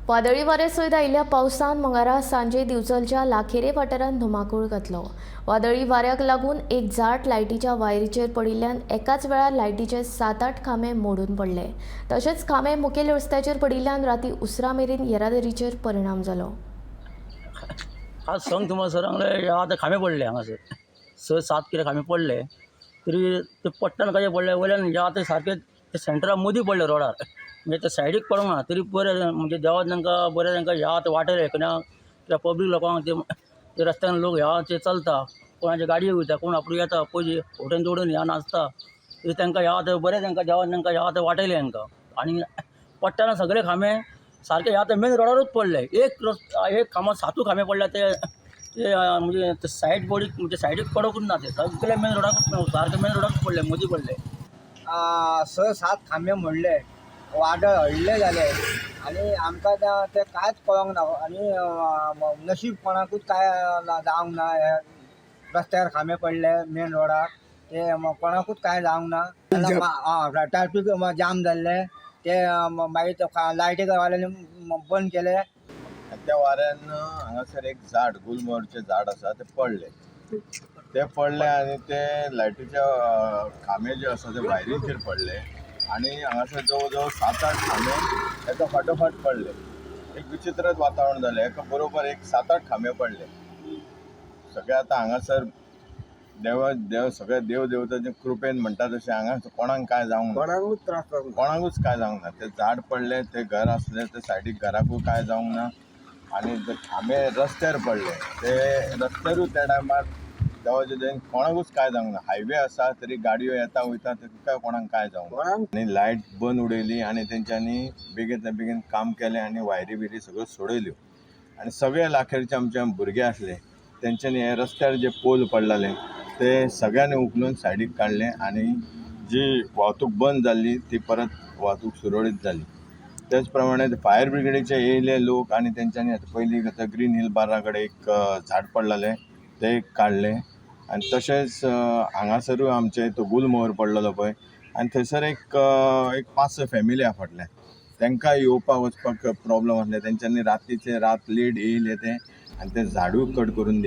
वादळी वाऱ्या सयत आयिल्ल्या पावसान मंगळारा सांजे दिवचलच्या लाखेरे वाठारांत धुमाकूळ घातलो. वादळी वाऱ्याक लागून एक झाड लायटीच्या वायरीचेर पडिल्ल्यान एकाच वेळार लायटीचे 7-8 खांबे मोडून पडले. तशेंच खांबे मुखेल रस्त्याचेर पडिल्ल्यान राती उसरां मेरेन येरादारीचेर परिणाम जालो. आज संग तुमसर हांगा आतां खांबे पडले हांगासर 6-7 कितें खांबे पडले तरी ते पडटना कशें पडले वयल्यान हे आतां सारके ते सेंटरा मदीं पडले रोडार, म्हणजे ते सायडीक पडूंक ना तरी बरें, म्हणजे देवान तांकां बरें तांकां ह्या आतां वाटयलें. कित्याक पब्लीक लोकांक ते रस्त्यान लोक ह्या ते चलता, कोणाचे गाडयो वयता, कोण आपलो येता पयशे वटेन जोडून ह्या नाचता, तरी तांकां ह्या आतां बरें तांकां देवान तांकां ह्या आतां वाटयलें तांकां. आनी पडटना सगळे खांबे सारके ह्या आतां मेन रोडारूच पडले. एक खांबो 7 खांबे पडले ते ते म्हणजे ते सायड बॉडीक म्हणजे सायडीक पडोकूच ना, ते सगळे मेन रोडाकूच सारके मेन रोडाकूच पडले, मदीं पडले. 6-7 खांबे मोडले, वादळ हडले जाले आनी आमकां तें कांयच कळोंक ना. आनी नशीब कोणाकूच कांय जावंक ना. हे रस्त्यार खांबे पडले मेन रोडार, ते कोणाकूच कांय जावंक ना. ट्राफीक जाम जाल्ले ते मागीर लायटी वाल्यांनी बंद केले. त्या वाऱ्यान हांगासर एक झाड, गुलमोहरचें झाड आसा, तें पडलें. तें पडलें आनी ते लायटीच्या खांबे जे आसा ते वायरीचेर पडले आनी हांगासर जवळ जवळ 7-8 खांबे एका फाटोफाट पडले. एक विचित्रच वातावरण जालें. एका बरोबर एक 7-8 खांबे पडले सगळे. आतां हांगासर देव देव सगळे देव देवताचे कृपेन म्हणटा तशें हांगा कोणाक कांय जावंक ना, कोणाकूच त्रास जावंक ना, कोणाकूच कांय जावंक ना. तें झाड पडलें, तें घर आसलें ते सायडीक घराकूय कांय जावंक ना. आनी ते खांबे रस्त्यार पडले ते रस्त्यारूय त्या टायमार देवाचे दयेन कोणाकूच कांय जावंक ना. हायवे आसा तरी गाडयो येता वयता तेका कोणाक कांय जावंक ना. आनी लायट बंद उडयली आनी तेंच्यांनी बेगीन बेगीन काम केलें आनी वायरी बियरी सगळ्यो सोडयल्यो. आनी सगळे लाखेरचे आमचे भुरगे आसले तेंच्यांनी हे रस्त्यार जे पोल पडलेले ते सगळ्यांनी उखलून सायडीक काडले आनी जी वाहतूक बंद जाल्ली ती परत वाहतूक सुरळीत जाली. तेच प्रमाणे फायर ब्रिगेडीचे येयले लोक आनी तेंच्यांनी आतां पयलीं आतां ग्रीन हिल बारा कडेन एक झाड पडलेलें तें एक काडलें. आनी तशेंच हांगासरूय आमचे तो गुलमोहर पडलेलो पळय, आनी थंयसर एक 5-6 फॅमिली आहा फाटल्यान, तांकां येवपाक वचपाक प्रोब्लम आसले. तेंच्यांनी रातीचे रात लेट येयले ते आनी तें झाडूय कट करून दिलें.